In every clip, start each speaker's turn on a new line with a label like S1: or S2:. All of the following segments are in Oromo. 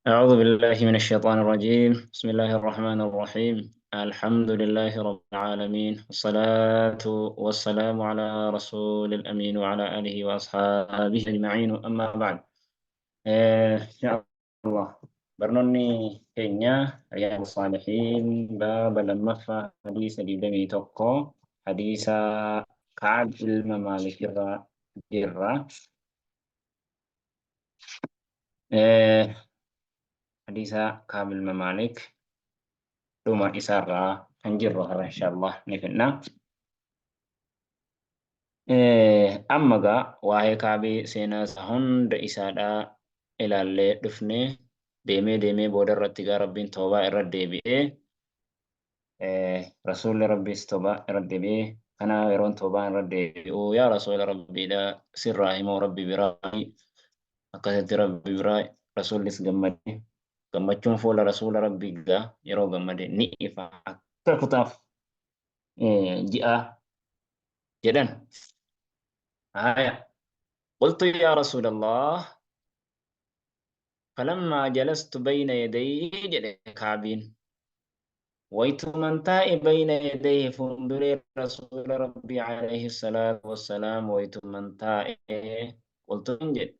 S1: أعوذ بالله من الشيطان الرجيم. بسم الله الرحمن الرحيم. الحمد لله رب العالمين، والصلاة والسلام على رسول الأمين وعلى آله وأصحابه أجمعين، أما بعد. إن شاء الله برنوني كينيا رياض الصالحين باب لمفا حديث ديدمي توكو حديث كعب الممالك الرا حديث كعب الممالك dhuma isaarraa kan jirru har'a inshaallah ni finna. Amma gaa waa'ee Kaabii seenaa isaa hunda isaadhaa ilaallee dhufne, deemee deemee booda irratti gaa Rabbiin toobaa irra deebi'ee, Rasuulli Rabbiis toobaa irra deebi'ee. Kana yeroon toobaa irra deebi'u, yaa Rasuula Rabbiidha, sirraa himoo Rabbi biraa, akkasitti Rabbi biraa Rasuullis gammade. Gammachuun fuula Rasuula Rabbii gaa yeroo gammade ni ifa akka kutaaf ji'aa jedhan. Haya. Qultu yaa Rasuulallah, falammaa jalastu bayna yadayhi, jedhe Kaabiin. Waytuman taa'e bayna yadayhi, fuulduree Rasuula Rabbii alayhi salaatu wassalaam waytuman taa'e, qultu jedhe,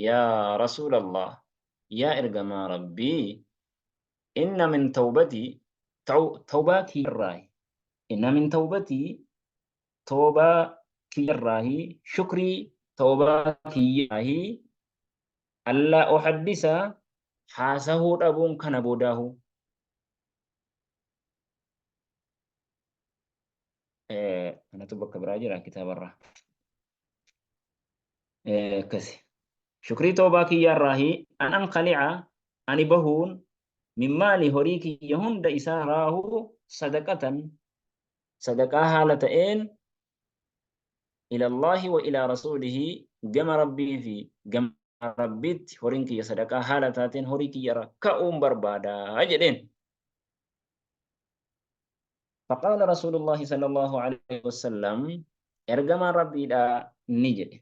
S1: yaa Rasuulallah, yaa ergamaa Rabbii, inna min tawbatii, tawbaa kiyyarraahi, inna min tawbatii, toobaa kiyyarraahi, shukrii toobaa kiyyarraahi, allaa uhaddisa, haasahuu dhabuun kana boodaahu. Kanatu bakka biraa jira kitaabarraa. Akkasi. Shukrii toobaa kiyyaarraahi an anqalica, ani bahuun, min maali, horii kiyya hunda isaa raahu, sadaqatan, sadaqaa haala ta'een, ila Allaahi wa ilaa rasuulihi, gama Rabbii fi gama Rabbiitti horiin kiyya sadaqaa haala taateen horii kiyya irraa ka'uun barbaada jedheen. Faqaala Rasuulullaahi sallallahu alaihi wasallam, ergamaan Rabbiidha ni jedhe,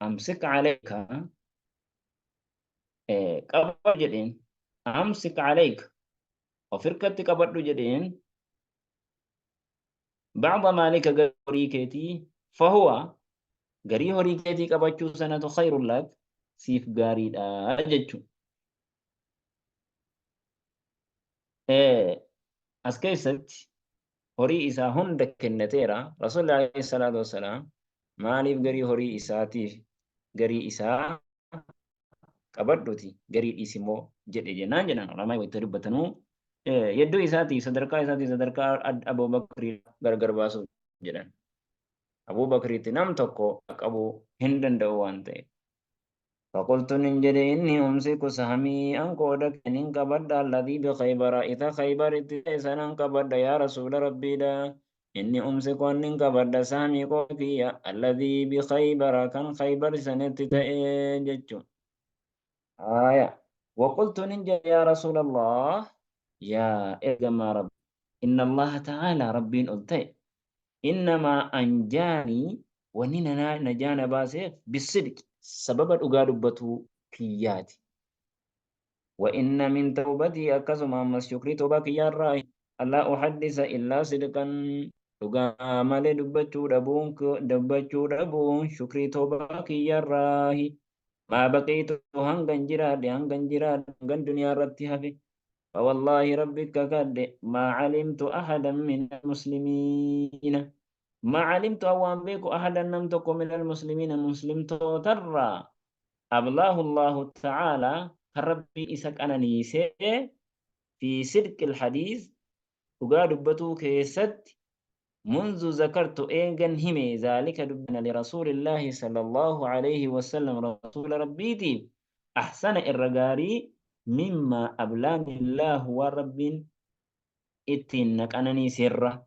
S1: amsik alayka, qabadhu jedheen, amsik alayka, of hirkatti qabadhu jedheen, ba'da maalika, garii horii keetii, fahuwa, garii horii keetii qabachuu sanatu, khayrun lak, siif gaariidha jechuudha. As keessatti horii isaa hunda kennateera. Rasuulli alayhi salaatu wassalaam maaliif garii horii isaatiif garii isaa qabadhuti garii dhiisi immoo jedhe jennaan jedhan, ulamaa wayita dubbatanuu, yedduu isaatiif sadarkaa isaatiif sadarkaa Abuu Bakrii gargar baasuuf jedhan. Abuu Bakriitti nam tokko qabuu hin danda'u waan ta'eef. Faqultu, nin jedhe, inni umsiku sahmii, an qooda kee nin qabadha, alladhii bikhaybara, isa Khaybaritti ta'e sanan qabadha yaa Rasuula Rabbiidha. Inni umsiku, an nin qabadha, sahmii, qooda kiyya, alladhii bikhaybara, kan Khaybar sanitti ta'e jechu. Aya. Waqultu, nin jedhe, yaa Rasuulallah, yaa ergamaa Rabbi, inna Allaha ta'ala, Rabbiin ol ta'e, innamaa anjaanii, wanni najaa na baaseef, bisidqi, sababa dhugaa dubbatuu kiyyaati. Wa inna min tawbatii, akkasuma ammas shukrii toobaa kiyyaarraa, allaa uhaddisa illaa sidqan, dhugaa malee dubbachuu dhabuun shukrii toobaa kiyyaarraahi. Maa baqiitu, hangan jiraadhe, hangan jiraadhe, hangan duniyaa irratti hafe. فوالله، ربك kakadhe، ما علمت أحدا من المسلمين، ما علمت، أوان بيكو، أحدا، نم tokko، من المسلمين، مسلمtootarraa، أبلاه الله تعالى، kan Rabbii isa qananiisee، في صدق الحديث، dhugaa dubbatuu keessatti، منذ ذكرت، eegan hime، ذلك، dubbina، لرسول الله صلى الله عليه وسلم، رسول ربيتي، أحسن، irra gaarii، مما أبلاني الله، waan Rabbiin ittiin na qananiiserra.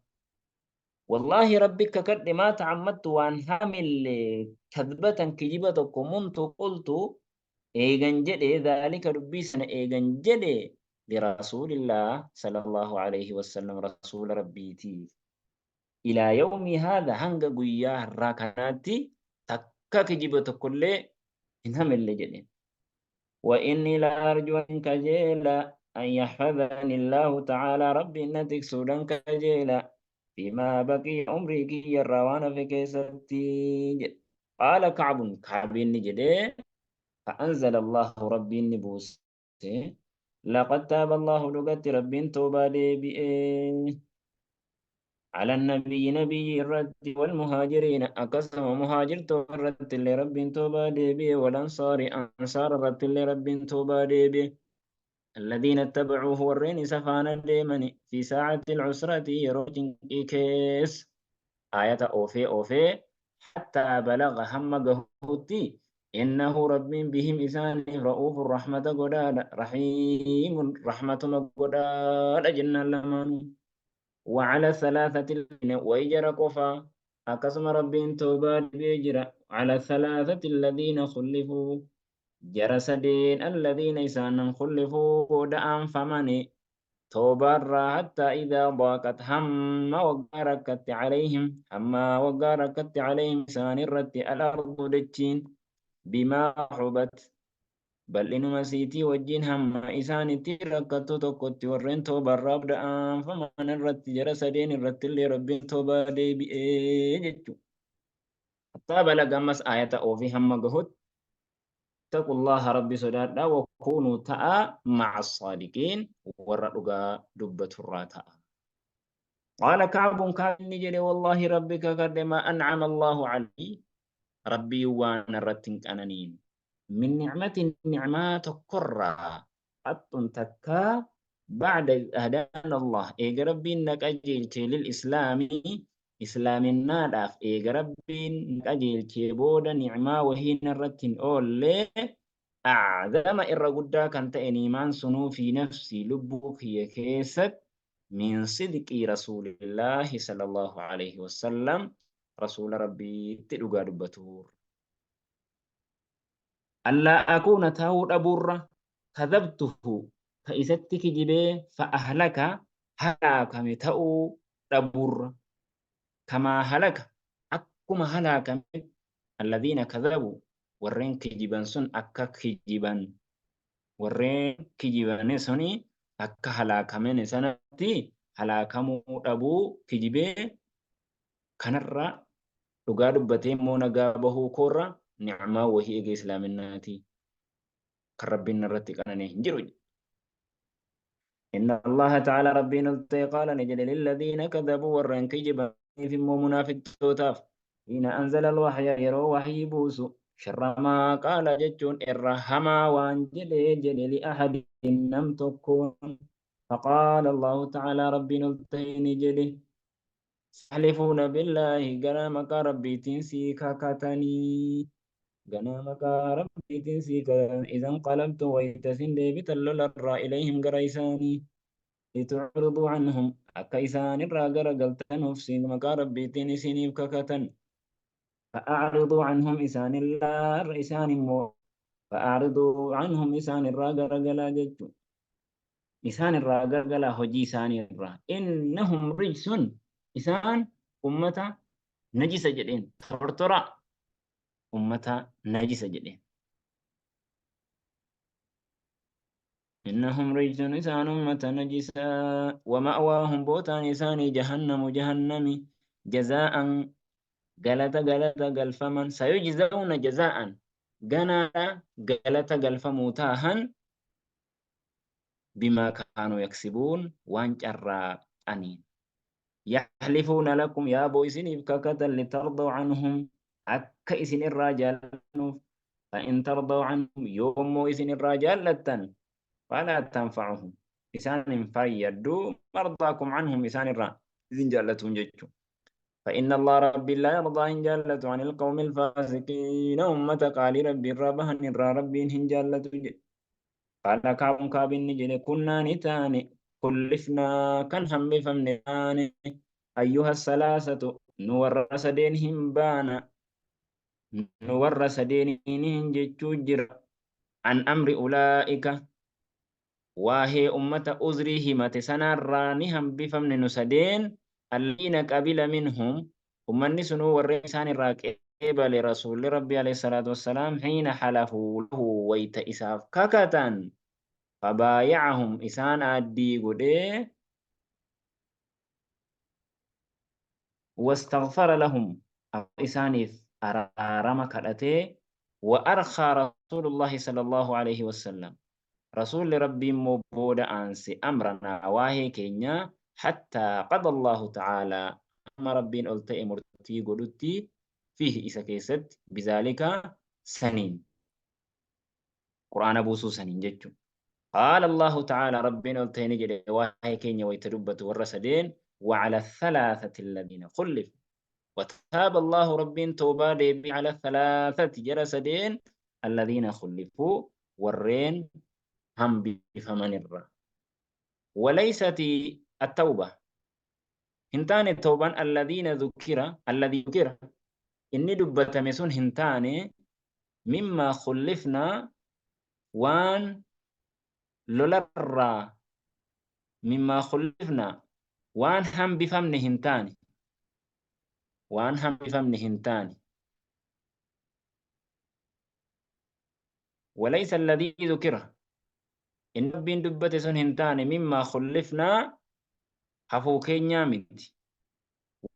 S1: والله، Rabbi kakadhe، ما تعمدت، waan hamille، كذبة، kijiba tokko، منذ قلت، eegan jedhe، ذلك، dubbii sana eegan jedhe، لرسول الله صلى الله عليه وسلم، رسول ربيتي، إلى يوم هذا، hanga guyyaa har'aa kanaatti takka kijiba tokkollee hin hamille jedhe. وإني لأرجو أن كجيلا أن يحفظني الله تعالى ربي نتك سودان كجيلا فيما بقي عمري كي الروان في كيستي. قال كعب كعب نجدي فأنزل الله ربي النبوس لقد تاب الله لقت ربي توبة بإيه على النبي نبي الرد والمهاجرين أقسم مهاجر الرد لرب توبة بي والأنصار أنصار الرد لرب توبة بي الذين اتبعوه ورين سفانا ديمني في ساعة العسرة يروج كيس آية أوفي أوفي حتى بلغ هم قهوتي إنه رب بهم إسان رؤوف رحمة قداد رحيم رحمة قداد جنة لمن وعلى ثلاثة ويجر قفا أقسم رب توبة بيجر على ثلاثة الذين خلفوا جرسدين الذين إسانا خلفوا دعم فمني توبر حتى إذا ضاقت هم وقاركت عليهم هم وقاركت عليهم إسان الرت الأرض دجين بما حبت بل إنما سيتي وجين هم إسان تيركت تكت ورين توبر دعم فمن الرت جرسدين الرت اللي ربي توبة دي بإيه حتى بلغ مس آية أو في هم قهد اتقوا الله ربي صدادا وكونوا تاء مع الصادقين ورقا دبة الراتاء. قال كعب كعب نجري والله ربك قد ما أنعم الله علي ربي وانا رتنك أنانين من نعمة نعمات كرة قط تكا بعد هدانا الله إيج ربي إنك أجلت للإسلام إسلام النادف إيج ربي إنك أجلت بودا نعمة وهي نرتن أولي أعظم إرقودا كانت إيمان سنو في نفسي لبك هي كيست من صدق رسول الله صلى الله عليه وسلم رسول ربي تلقى دبتور ألا أكون تاود أبورة كذبته فإذا جبه فأهلك هلاك متأو أبورة كما هلك أكما هلاك الذين كذبوا ورين كجبان سن أكا كجبان ورين كجبان سني أكا هلاك من سنتي هلاك مو أبو كجبه كنرى dhugaa dubbatee immoo nagaa bahuu koorra ni'maa wahii eega islaaminaati kan rabbiin irratti qananee hin jiru. إن الله تعالى ربنا قال نجد للذين كذبوا ورن كجبا في منافق توتاف حين أنزل الوحي يرو وحي بوسو شر ما قال جتون إرهما وانجل جل لأحد لم تكون فقال الله تعالى ربنا نجد يحلفون بالله غنامك ربي تنسي كاكتني غنامك ربي تنسي إذا انقلبت ويتسن بتلل إليهم غريساني لتعرضوا عنهم أكيسان الراغر قلتن نفسي مكا ربي تنسيني كاكتن فأعرضوا عنهم إسان الله إسان مو فأعرضوا عنهم إسان الراغر قلا جتو إسان الراغر قلا هجي إسان الرا إنهم رجس إسان أمتا نجسة جدين ترترى أمتا نجسة جدين إنهم رجس إسان أمتا نجسة ومأواهم بوتان إسان جهنم جهنم جزاء غلط غلط غلفمن سيجزون جزاء غنا غلط غلفموتاهن بما كانوا يكسبون وانجرا أنين يحلفون لكم يا بويسن ككتا لترضوا عنهم أكا إسن الرجال فإن ترضوا عنهم يوم إسن الرجال لتن فلا تنفعهم إسان فيدوا مرضاكم عنهم إسان الرا إذن جالتهم جتشو فإن الله ربي لا يرضى إن جالت عن القوم الفاسقين أمة قال ربي الربهن الرا ربي إن جالت قال كعب كعب نجل كنا نتاني كلفنا كان هم بفمنان أيها الثلاثة نور سدينهم بانا نور سدينهم جتشجر عن أمر أولئك وهي أمة أزريهم تسنرانهم بفمن نسدين الذين قبل منهم أمني سنو والرئيسان الراكين qeebale rasuulli Rabbi alayhi salaatu wassalaam hiina halafuu lahu wayta isaaf kakatan fabaayacahum isaan aaddii godhee wastaghfara lahum isaaniif araarama kadhatee wa arkhaa rasuulullahi sallallahu alayhi wasallam rasuulli Rabbii immoo booda aanse amranaa waahee keenyaa hattaa qada Allahu ta'aalaa amma Rabbiin ol ta'e murtii godhutti fiihi isa keessatti bizaalika saniin Qur'aana buusuu saniin jechuun. Qaala Allahu ta'aalaa Rabbiin ol ta'e ni jedhe waa'ee keenya wayta dubbatu warra sadeen وعلى الثلاثة الذين خلفوا وتاب الله ربين توبة ديبي على الثلاثة جرى سدين الذين خلفوا warreen hambifamanirra. وليست التوبة hin taane tawbaan alladhiina dhukira alladhii dhukira inni dubbatame sun hin taane mimmaa khullifnaa waan lolarraa mimmaa khullifnaa waan hambifamne hin taane waan hambifamne hin taane وليس الذي ذكر إن ربين دبت سن هنتان مما خلفنا hafuu keenyaa miti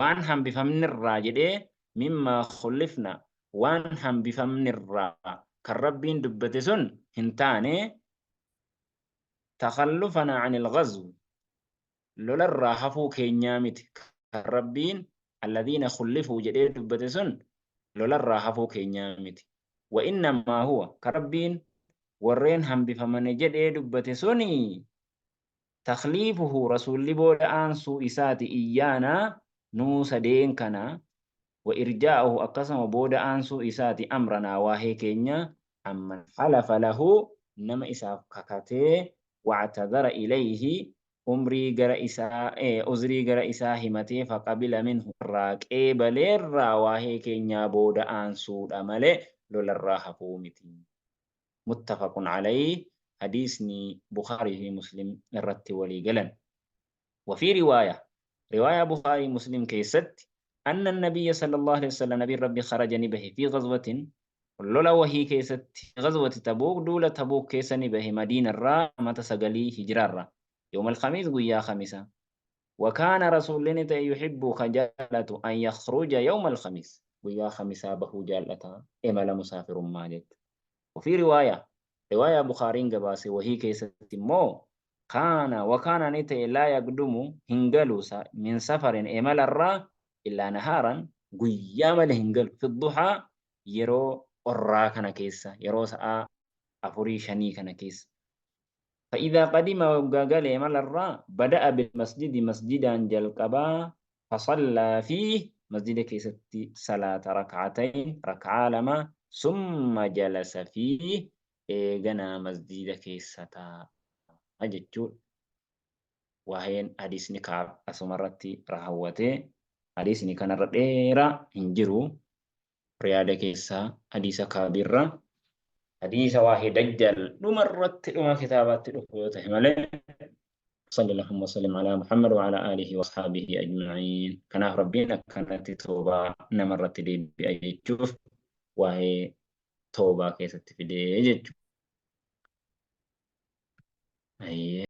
S1: waan hambifamnirraa jedhee mimmaa khullifna waan hambifamnirraa kan Rabbiin dubbate sun hin taane takhallufana anil ghazw lolarraa hafuu keenyaa miti kan Rabbiin alladhiina khullifuu jedhee dubbate sun lolarraa hafuu keenyaa miti wa innamaa huwa kan Rabbiin warreen hambifamane jedhee dubbate suni takhliifuhu rasuulli booda aansuu isaati iyyaanaa nuu sadeen kana wa irjaa'uhu akkasuma booda aansuu isaati amranaa waahee keenya amman halafa lahu nama isaaf kakatee wactadara ilayhi umrii gara isaa uzrii gara isaa himatee faqabila minhu irraa qeebaleerraa waahee keenyaa booda aansuudha malee lolarraa hafuu miti. Muttafaqun alayhi حديثني بخاري في مسلم الرت ولي قلن. وفي رواية رواية بخاري مسلم كيست أن النبي صلى الله عليه وسلم نبي ربي خرج نبه في غزوة لولا وهي كيست غزوة تبوك دولة تبوك كيس نبه مدينة الرا ما تسقلي هجرة الرا يوم الخميس قيا خميسة. وكان رسول الله يحب خجالة أن يخرج يوم الخميس ويا خميسة به جالة إمال مسافر ماجد. وفي رواية رواية بخاري قباسي وهي كيست مو كان وكان نتي لا يقدم هنجلوس من سفر إمال الرا إلا نهارا قيام الهنجل في الضحى يرو الرا كان كيسا يرو ساعة أفوري شني كان كيس. فإذا قدم وقال إمال الرا بدأ بالمسجد مسجدا جلقبا فصلى فيه مسجد كيست صلاة ركعتين ركعة لما ثم جلس فيه eeganaa masjida keessa taa'a jechuudha. Waa'een hadiisni Ka'ab asumarratti raawwatee hadiisni kanarra dheeraa hin jiru. Riyaada keessaa hadiisa Ka'abirra hadiisa waa'ee Dajjal dhumarratti dhuma kitaabaatti dhufu yoo ta'e malee. صلى الله وسلم على محمد وعلى آله وأصحابه أجمعين. كناف ربنا كانت توبة نمرت لي بأي تشوف وهي توبة كيست في دي.